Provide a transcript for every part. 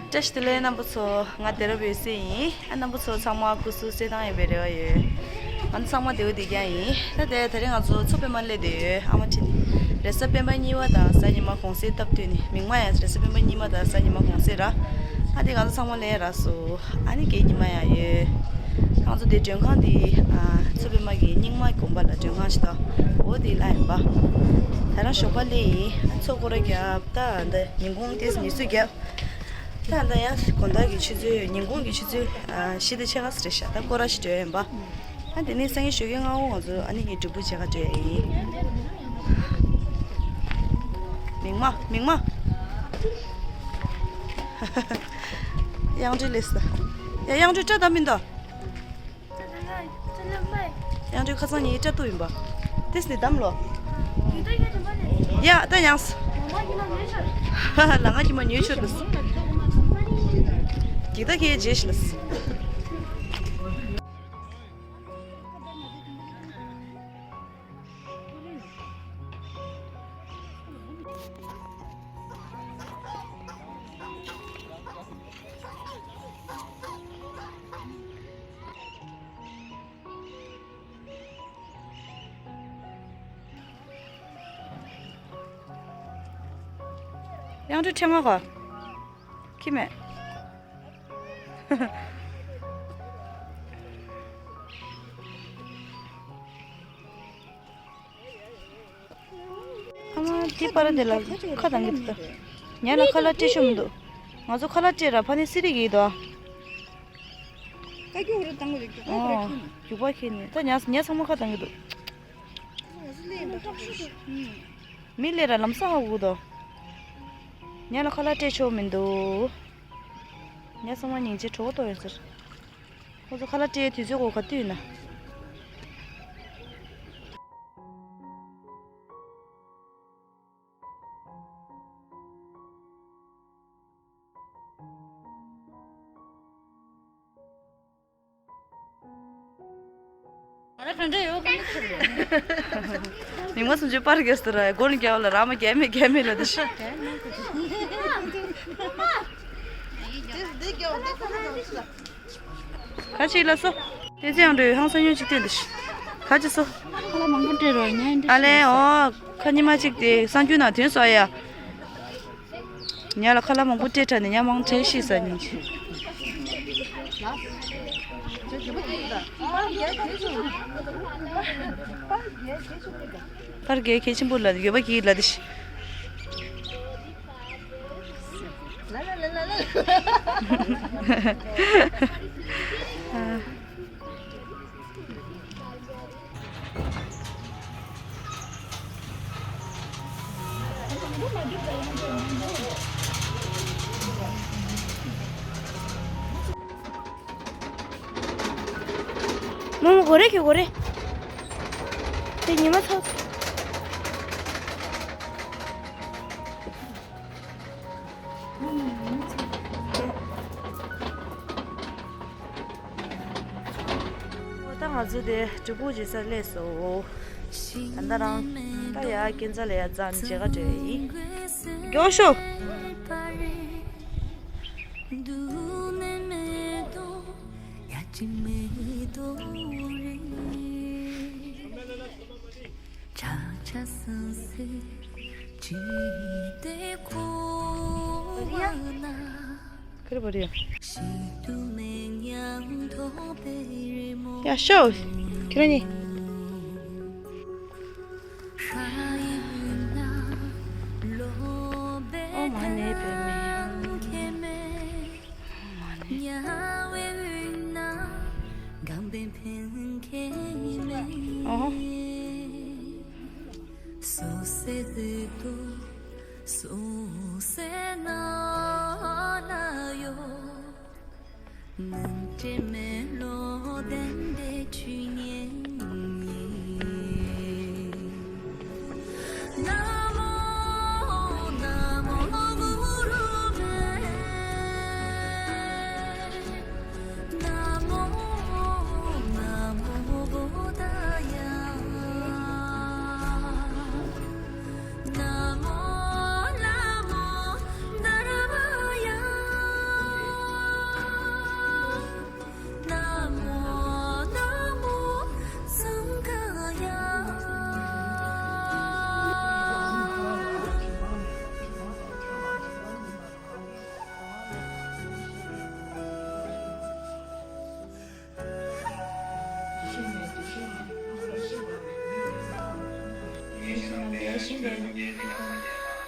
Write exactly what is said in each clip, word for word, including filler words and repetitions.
བཀྲ་ཤིས་བདེ་ལེགས་རྣམ་པ་ཚོ། ང་སྡེ་ར་བའི་སྲས་ཡིན། ཨ། རྣམ་པ་ཚོ་ཚང་མ་སྐུ་གཟུགས་གསལ་ཐང་ཡོད་པའི་རེ་བ་ཡོད། ང་ཚོ་ཚང་མ་བདེ་པོ་བདེ་རྐྱང་ཡིན། ད་དེ་དེ་རིང་ང་ཚོ་མཚོ་པད་མ་སླེབས་བསྡད་ཡོད། ཨ་མ་ཁྲིད་ནས། རེས་གཟའ་སྤེན་པ་གཉིས་པ་དང་གཟའ་ཉི་མ་གུང་སེང་སྟབས་བསྟུན་ནས། མིག་དམར་ཡ། རེས་གཟའ་སྤེན་པ་གཉིས་པ་དང་གཟའ་ཉི་མ་གུང་སེང་ར། ཨ་ནི་ང་ཚོ་ཚང་མ་སླེབས་རག་སོང་། ཨ་ནི་གད་སྙིགས་མ་ཡང་ཡོད། ང་ཚོ་དེ་མགྲོན་ཁང་དེ། ཨ། མཚོ་པད་མ་གི་རྙིང་མ་དགོན་པ་ལ་མགྲོན་ཁང་ཞིག་དང་། འོ་དེ་ལ་ཡིན་པ། ད་རང་ཞོགས་པ་སླེབས་ཡིན། ཨ། མཚོ་སྐོར་ར་རྒྱབ། ད་འདི་ཉིན་གུང་དེ་ཉི་ཚེ་རྒྱབ། ད་ད་ཡང་དགོང་དག་གི་ཆུ་ཚོད། ཉིན་གུང་གི་ཆུ་ཚོད། ཨ། བཞི་དང་ཕྱེད་ཀ་ཙམ་རེད་ཤག་ད་སྐོར་ར་ཞིག་འགྲོ་ཡིན་པ། ཨ། དེ་ནས་སང་ཉིན་ཞོགས་ཀས་སྔ་པོ་ང་ཚོ་ཨ་ནི་གི་སྒྲུབ་ཕུག་མཇལ་ཁ་འགྲོ་ཡ་ཡིན། མིག་དམར། མིག་དམར། གཡང་འབྲུག་སླེབས་སོང་། ཡ། གཡང་འབྲུག་སྐྲ་བསྡམས་མི་འདུག་གཡང་འབྲུག་ཁ་སང་ངའི་སྐྲ་གཏུབ་ཡིན་པ། དེ་ནས་བསྡམས་ལོ། ཡ། ད་ཡང་། ལ་ང་གི་མ་ཉོས་ཆོག་ལ། འགྱིག་ད་ཁའི་རྗེས་ལ། གཡང་འབྲུག་ཕྲེང་བ་ག་ཁྱི་མེད། ཨ་མ། དེ་པར་དེ་ལ་ཁ་གདང་གི་འདུག་ད་ཉ་ལ་ཁ་ལག་སྤྲད་ཆོག་མི་འདུག་ང་ཚོ་ཁ་ལག་སྤྲད་ར་ཕ་ནི་སི་རི་གི་འདུག་ཨ། ཨོ། རྒྱུག་པ་ཁྱེར་ནས། ད་ཉ་ཉ་ཚང་མ་ཁ་གདང་གི་འདུག་མི་སླེབས་ར་ལམ་སང་ཧ་གོ་གི་འདུག་ཉ་ལ་ཁ་ལག་སྤྲད་ཆོག་མི་འདུག་ཉ་ཚང་མ་སྙིང་རྗེ་བྲོ་བ་ཏོག་ཡོད་ཟེར། ཁོ་ཚོ་ཁ་ལག་སྤྲད་དུས་ཚོད་གོ་ག་དུས་ཡིན་ན། ང་རང་ག་འདྲ་ཡོད་ག་མི་ཤེས། མིག་དམར་སུམ་ཅུ་པར་རྒྱག་སོང་ར། སྒོ་ནས་རྒྱག་ལ་ར་མ་རྒྱག་མེད་རྒྱག་མེད་ལ་དེ་ཤ། ག་ཅི་ལ་སོ། དེ་ཚེ་ཡང་འགྲོ་ཡོད་ཧང་སང་ཉོ་གཅིག་སྟོན་དེ་ཤ། ག་ཅི་སོ། ཁ་ལག་མང་པོ་སྤྲད་རོགས་ཉན་ཨ་ལེ། ཨོ། ཁ་ཉི་མ་གཅིག་དེ་གསར་འགྱུར་ནང་ཐོན་སོང་ཡ། ཉ་ལ་ཁ་ལག་མང་པོ་སྤྲད་དྲགས་ནས་ཉ་མང་དྲན་ཤེས་ས་ཉིན་གྱི། པར་རྒྱག་གལ་ཆེན་པོ་ལ་ཡོད་པ་གི་ལ་དེ་ཤི། མོ་མོ་གོ་རེ་ཁྱོད་གོ་རེ། དེ་ཉི་མ་ཚོ། ད་ང་ཚོ་དེ་སྒྲུབ་ཕུག་མཇལ་སར་སླེབས་སོང་། ད་ལྟ་རང་ད་ཡ་སྐས་འཛེག་ལ་ཡ་རྩ་མཇལ་ཁ་འགྲོ་ཡ་ཡིན། མགྱོགས་ཤོག་ཁེར་བ་རེད། ཡ་ཤོ། ཁྱེད་རང་གཉིས། ཨོཾ་མ་ཎི་པདྨེ། ཨོཾ་མ་ཎི། ཨོ།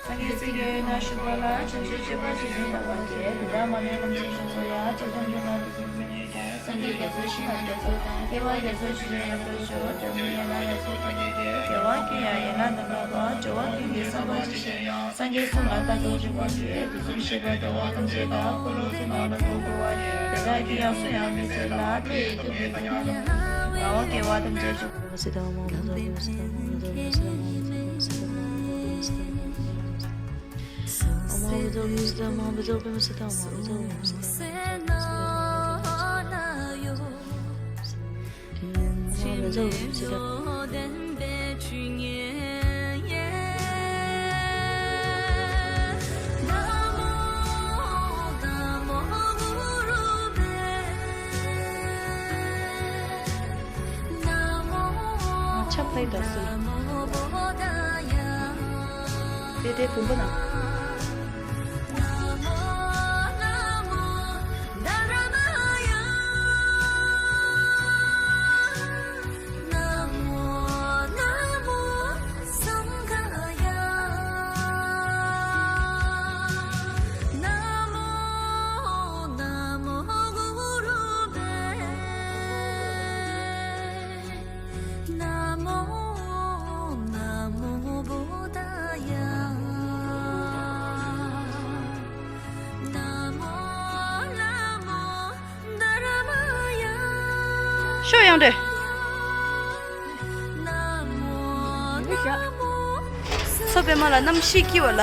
སངས་རྒྱས་སྲས་ཀྱི་ཡོན་ཏན་ཞུ་བ་ལ། བྱང་ཆུབ་སྤྱོད་པ་ཇི་བཞིན་དག་པ་སྟེ། དེ་དག་མ་ལུས་ཐམས་ཅད་ཀྱང་། ཚོགས་ཡང་ཆེ་ཐབས་འབྱོར་པ་དེ་ཚོ་ཉིད་ཀྱིས། སངས་རྒྱས་རྒྱ་མཚོའི་ཞིང་ལ་རྒྱ་མཚོ་དང་། སྐྱེ་བ་རྒྱ་མཚོའི་ཆུ་ལས་ཡར་འཕེལ་ཤོག་འབྲས་བུ་ཡན་ལག་ཡར་འཕེལ་དག་གིས་ཏེ། དགེ་བ་ཀུན་ཡང་ཡན་ལག་དང་འདྲ་བ། སྦྱོར་བ་ཀུན་གྱི་བསམ་པ་ཇི་བཞིན་དབྱངས། སངས་རྒྱས་གསུང་ལ་ལྟ་རྟོག་འཇུག་པ་སྟེ། དེ་གསུམ་ཤེས་པའི་དགེ་བ་ཐམས་ཅད་དག་ཀུན་རློབ་ཏུ་ནང་ན་འགྲོ་དགོས་པ་ཡིན། དེ་དག་གི་ཡང་སུ་ཡང་མི་འཛིན་ལ། དེ་ཡི་ཐུགས་ཀྱི་བདག་ཉིད་དང་། ལ་འོ་དགེ་བ་ཐམས་ཅད་འཇུག་ཆབ་ཕའི་དག་སུ། དེ་དེ་བུམ་པ་ན། ཤོ་ཡང་འདྲེ། མཚོ་པདྨ་ལ་གནམ་གཤིས་སྐྱིད་པ་ལ།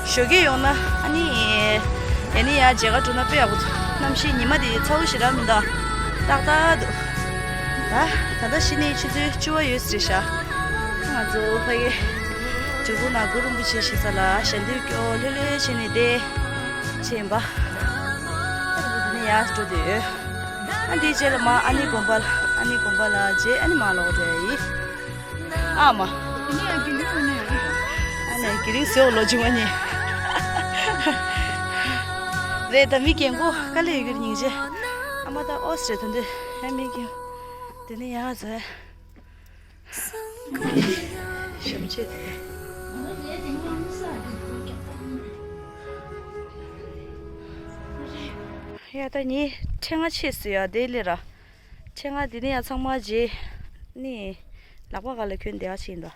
ཞོགས་ཀས་ཡོང་ན་ཨ་ནི། ཡ་ནི་ཡ་མཇལ་ཁ་འགྲོ་ན་དཔེ་ཡག་པོ་འདུག་གནམ་གཤིས་ཉི་མ་དེ་ཚ་བོ་ཞེ་དྲག་མི་འདུག་ཏག་ཏག་འདུག་ད་ད་ལྟ་གཞི་ནས་ཆུ་ཚོད་བཅུ་པ་ཡོད་ཟེར་ཤག་ང་ཚོ་ཕ་གི་འབྲས་སྤུངས་ནང་གུ་རུ་རིན་པོ་ཆེ་ཞིག་ས་ལ་ཞལ་འདོན་སྐྱོར་ལྷོད་ལྷོད་བྱས་ནས་བསྡད་བྱས་ཡིན་པ། ཨ་ནི་ཡར་འགྲོ་དུས། ཨ་འདིའི་རྗེས་ལ་མ་ཨ་ནི་དགོན་པ་ལ་ཨ་ནི་དགོན་པ་ལ་རྗེས་ཨ་ནི་མ་ལོག་འགྲོ་ཡ་ཡིན། ཨ་མ། ཨ་ནི་དེ་རིང་ཟེར་བ་ལོ་ཆུང་བ་ནི། རེད་ད་མི་རྒན་གོག་དཀའ་ལས་ཡོད་རྒྱུ་རེད་སྙིང་རྗེ། ཨ་མ་ད་ཨོ་སི་རེད་ད་འདི་ཨ་མི་རྒན། དེ་ནི་ཡ་ཟེར། ཞབས་རྗེས་དེ། ཡ་ད་ནི་ཕྲེང་བ་ཆེ་སུ་ཡ་དེ་ལས་ར། ཕྲེང་བ་དེ་ནི་ཡ་ཚང་མ་རྗེས་ནི་ལག་པ་ག་ལ་གྱོན་བསྡད་ཡ་ཕྱིན་ད།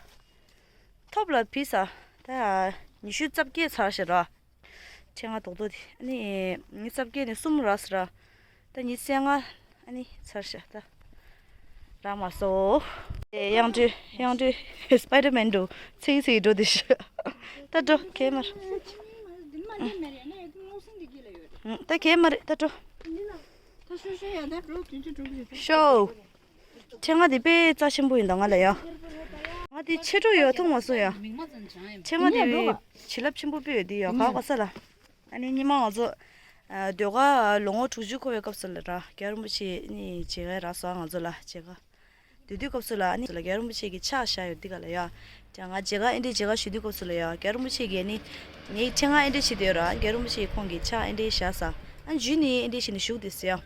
ཐོབ་ལ་བི་ས་ད་ཉི་ཤུ་རྩ་བརྒྱད་ཚར་ཤག་ར། ཕྲེང་བ་རྡོག་རྡོག་དེ་ཨ་ནི་ཉི་ཤུ་རྩ་བརྒྱད་ནས་གསུམ་རག་སོང་ར། ད་ཉི་ཤུ་རྩ་ལྔ་ཨ་ནི་ཚར་ཤག་ད། རག་མ་སོང་། དེ་དབྱངས་སྒྲོལ་དབྱངས་སྒྲོལ་སི་པའི་ཌར་མེན་འགྲོ་ཚིག་ཚིག་འགྲོ་དེ་ཤག་ད་འགྲོ་གས་མར། ད་གས་མ་རེད་ད་འགྲོ། ཤོ། ཕྲེང་བ་དེ་དཔེ་རྩ་ཆེན་པོ་ཡིན་ད་ང་ལ་ཡ། ང་དེ་ཆེ་འགྲོ་ཡོད་མཐོང་མ་སོང་ཡ། ཕྲེང་བ་དེ་བྱིན་རླབས་ཆེན་པོ་དཔེ་ཡོད་དེ་ཡ་ག་ག་ས་ལ། ཨ་ནི་ཉི་མ་ང་ཚོ་ཟློས་གར་ལོ་ངོ་དྲུག་ཅུ་འཁོར་བའི་སྐབས་སུ་ལ་ར་རྒྱལ་བ་རིན་པོ་ཆེ་ནི་མཇལ་ཁ་རག་སོང་ང་ཚོ་ལ་མཇལ་ཁ་དེ་དུས་སྐབས་སུ་ལ་ཨ་ནི་ལ་རྒྱལ་བ་རིན་པོ་ཆེ་གི་ཕྱག་བཞག་ཡོད་འདི་ག་ལ་ཡ། ང་མཇལ་ཁ་ཨེ་འདྲས་མཇལ་ཁ་ཞུ་དུས་སྐབས་སུ་ལ་ཡ་རྒྱལ་བ་རིན་པོ་ཆེ་གི་ནི་ངའི་ཕྲེང་བ་ཨེ་འདྲས་བྱེད་དེ་ཡོད་ར་རྒྱལ་བ་རིན་པོ་ཆེ་ཁོང་གི་ཕྱག་ཨེ་འདྲས་བཞག་ས་ཨ་འཇུས་ནི་ཨེ་འདྲས་བྱས་ནས་བཞུགས་དེ་སི་ཡ།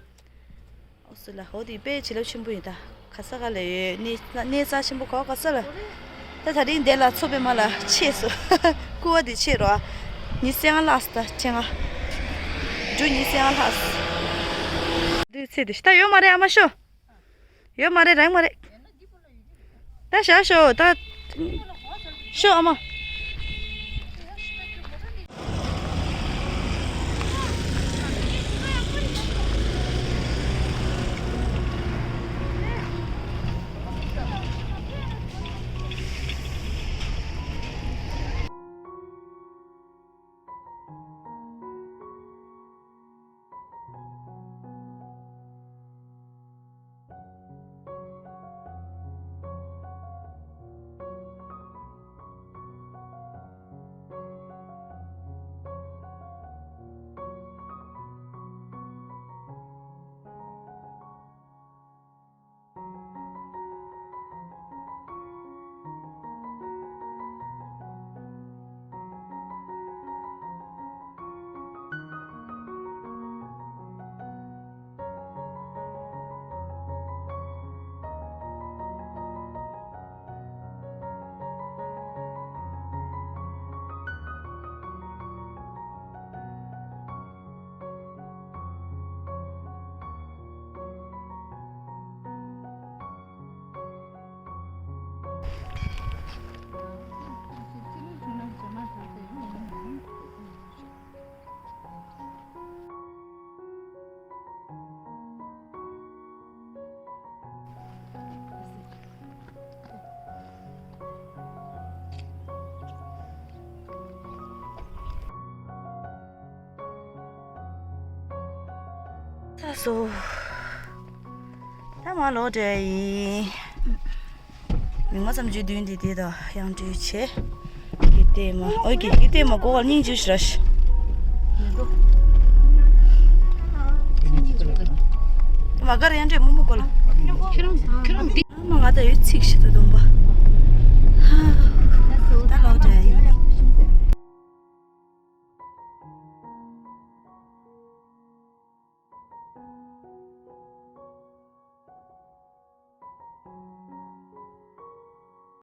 ཨོ་སི་ལ་ཧོ་དེ་དཔེ་བྱིན་རླབས་ཆེན་པོ་ཡིན་ད། ག་ས་ག་ལ་ཡོད་གནས་གནས་རྩ་ཆེན་པོ་གོ་ག་ས་ལ། ད་ད་རིང་འདི་ལ་མཚོ་པདྨ་ལ་ཆེ་སོ། སྐུ་བ་དེ་ཆེ་རོ། ཉི་ཤུ་རྩ་ལྔ་ལྷག་སོ་ད་ཕྲེང་བ། འབྲུ་ཉི་ཤུ་རྩ་ལྔ་ལྷག་སོ། དུས་ཚེ་དེ་ཤི་ད་ཡོད་མ་རེད་ཨ་མ་ཤོ། ཡོད་མ་རེད་རང་མ་རེད། ད་བཞག་ཤོག་ད། ཤོག་ཨ་མ། སོ། ད་མ་ལོག་འགྲོ་ཡིན། མི་མ་ཙམ་ཅིག་མདུན་དེ་དེ་དང་ཡང་འགྲོས་བྱེད། ཡི་དེ་མ་ཨོ་ཀེ་ཡི་དེ་མ་གོ་བ་སྙིང་རྗེ་ཞུ་ར་ཤི། མ་གར་ཡང་འདྲེ་མོ་མོ་གོ་ལ། ཁྱེད་རང་ཁྱེད་རང་འདི། ཨ་མ་ང་ད་ཡོད་ཚིག་ཤི་ཐུ་དུང་པ། ཧ་